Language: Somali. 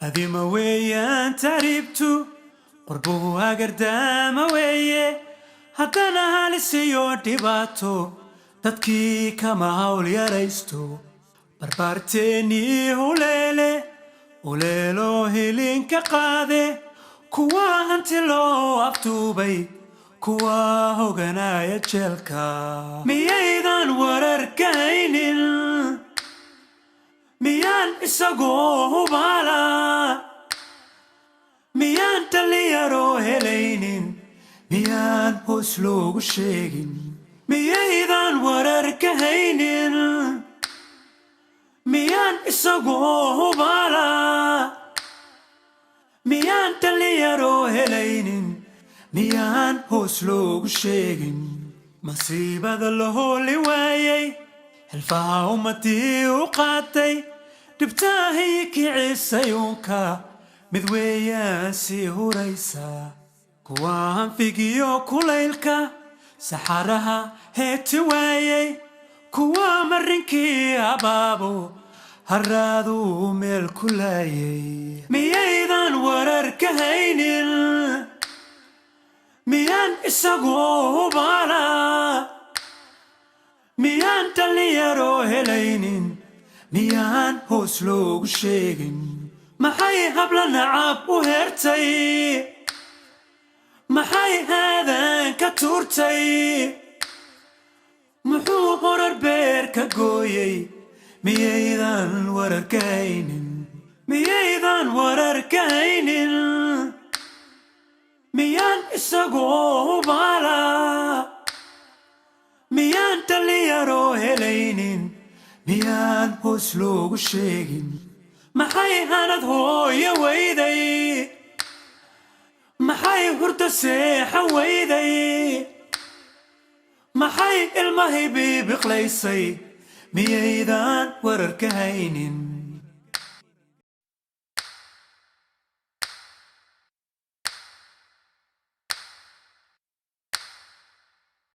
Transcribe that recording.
Adima weeyaan tahriibtu, qurbuhu hagardaama weeye, haddana halisiyo dhibaato dadkii kama hawl yaraysto. Barbaarteennii huleele huleelo hilinka qaade, kuwa hanti loo afduubay, kuwa hoganaya jeelka, miyaydan wararka haynin? Miyaan isagoo hubaala? Miyaan dhallinyaroo helaynin? Miyaan hoos loogu sheegin? Miyaydan wararka haynin? Miyaan isagoo hubaala? Miyaan dhallinyaroo helaynin? Miyaan hoos loogu sheegin? Masiibada la hooli waayey, xilfaha ummadii u qaatay, dhibtaahii kicisay uunka, mid weeyaan sii huraysa, kuwa hanfigiyo kulaylka saxaraha heeti waayey, kuwa marinkii abaabo haraaduu meel ku laayay, miyaydan wararka haynin? Miyaan isagoo hubaala? Miyaan dhallinyaroo helaynin? Miyaan hoos loogu sheegin? Maxay habla nacab u heertay? Maxay haadan ka tuurtay? Muxuu horar beer ka gooyey? Miyaydan wararka haynin? Miyaydan wararka haynin? Miyaan isagoo hubaala? Miyaan dhallinyaroo helaynin? Miyaan hoos loogu sheegin? Maxay hanad hooyo weyday? Maxay hurda seexa weyday? Maxay ilmahay biibiqlaysay? Miyaydan wararka haynin?